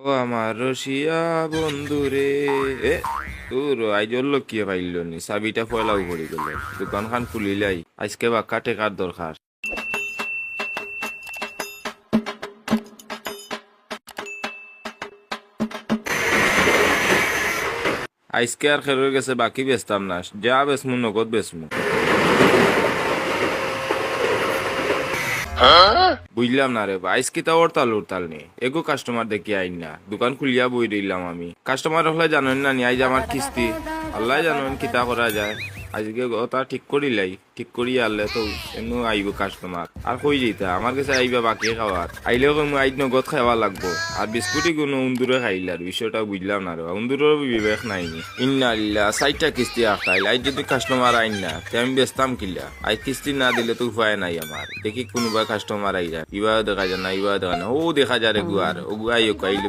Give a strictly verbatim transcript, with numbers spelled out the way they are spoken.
ও আমার রসিয়া বন্ধু রে। এ, তোর আইজ ওর লোক কিয়ে পাইল নি? চাবিটা পয়লাও পড়ি গেল। দোকানখান খুলিলাই, আইজকে বাক্কা টেকার দরকার। আইজকে আর খেরোর গেছে বাকি বেচতাম না, যা বেচমু নগদ বেচমু। বুঝলাম না রে বা, আইজ কিতা হরতাল হরতাল নি? এগু কাস্টমার দেখি আইন না, দোকান খুলিয়া বই রইলাম আমি। কাস্টমার হকলে জানইন না নি, আইজ আমার কিস্তি, আল্লাহ জানইন কিতা করা যায়। আইজকে ওটা ঠিক করিলাই, ঠিক করি আনলে তো এমনও আইব কাস্টমার। আর কই যাইতা, আমার গেছে আইবা বাকি খাওয়ার। আইলেও কইমু আইজ নগদ খাওয়া লাগবো। আর বিস্কুটই কোনো উন্দুরে খাইলার, বিষয়টা বুঝলাম না রে বা। উন্দুরেরও বিবেক নাই নি। ইন্না লিল্লাহ, চাইরটা কিস্তি আটকাইল। আইজ যদি কাস্টমার আইন না, তে আমি বেচতাম কিলা? আইজ কিস্তি না দিলে তো উপায় নাই আমার। দেখি কোনোবা কাস্টমার আইরা, ইবাও দেখা যায় না, ইবাও দেখা না, ও দেখা যায় রে গুয়ার, ও গুয়াই ও কইল।